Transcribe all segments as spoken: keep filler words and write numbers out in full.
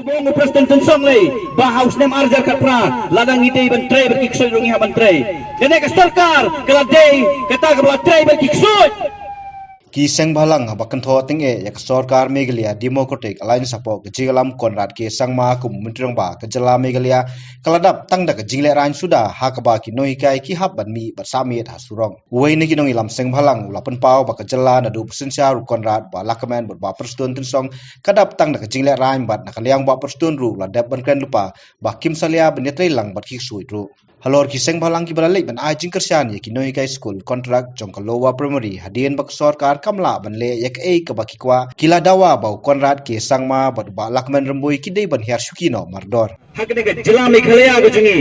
Kumba ong u Prestone Tynsong Hlei ba ha u snem ar hajar khatphra lada ngi dei ban trei bad ki ksuid ruh ngi hap ban trei. Kane ka sorkar ka la dei kata kaba la trei bad ki ksuid. Ki seng bhalang haba kynthoh tyngeh ïa ka sorkar Meghalaya Democratic Alliance hapoh ka jingïalam Conrad K Sangma kum u Myntri Rangbah ka jylla Meghalaya, ka la dap tang da ka jinglehrain suda ha kaba ki nonghikai ki hap ban mih bad sah miet ha surok. Uwei na ki nongïalam seng bhalang u la pynpaw ba ka jylla naduh ba synshar u Conrad, Bah Lahkmen bad Bah Prestone Tynsong ka dap tang da ka jinglehrain, bad na ka liang Bah Prestone ruh u la dep ban kren lypa ba kim salia ban ïatrei lang bad ki ksuid ruh. Halor ki seng bhalang kiba la leit ban ai jingkyrshan ïa ki nonghikai skul kontrak jong ka Lower Primary hadien ba ka sorkar kam lah ban leh ïa kaei kaba ki kwah, ki la dawa ba u Conrad K Sangma bad u Bah Lahkmen Rymbui ki dei ban hiar shuki noh mardor. Ha kane ka jylla Meghalaya ka jong ngi,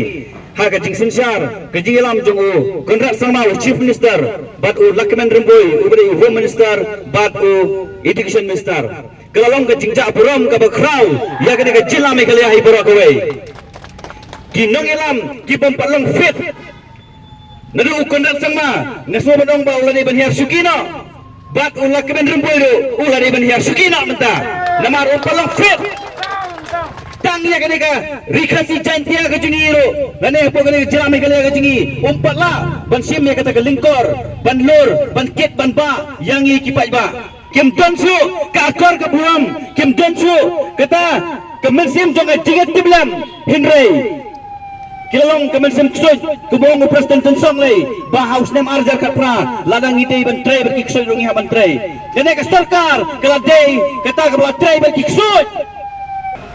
ha ka jingsynshar ka jingïalam jong u Conrad Sangma, u Chief Minister, bad u Lahkmen Rymbui, uba dei u Home Minister bad u Education Minister, ka la long ka jingjah burom kaba khraw ïa kane ka jylla Meghalaya hi baroh kawei. Ki nongïalam ki bym pat long fit. Naduh u Conrad Sangma nga sngew ban ong ba u la dei ban hiar shuki noh, bad u Lahkmen Rymbui ruh u la dei ban hiar shuki noh mynta. Namar um pat long fit. Tang ïa kane ka Ri Khasi Jaintia ka jong ngi ruh, lane hapoh kane ka jylla Meghalaya ka jong ngi, um pat lah ban shim ïa kata ka lyngkor ban lur, ban kit ban bah ïa ngi ki paidbah. Kim don shuh ka akor ka burom, kim don shuh kata ka mynsiem jong ka jingïatiplem, hynrei ki la long ka mynsiem ksuid. Kumba ong u Prestone Tynsong Hlei ba ha u snem ar hajar khatphra lada ngi dei ban trei bad ki ksuid ruh ngi hap ban trei. Kane ka sorkar ka la dei kata kaba la trei bad ki ksuid.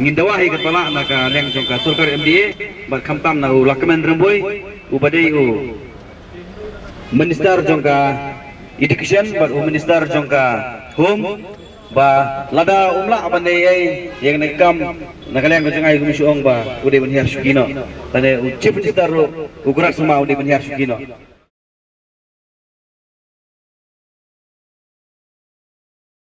Ngin dawa hi ka tala na ka liang jong ka sorkar M D A bad khamtam na u Lahkmen Rymbui uba dei u Minister jong ka Education bad u Minister jong ka Home, ba lada um lah ban leh ei ei ïa kane ka kam na ka liang ka jong ngi, kum shu ong ba u dei ban hiar shuki noh. Lane u Chief Minister ruh u Conrad Sangma u dei ban hiar shuki noh.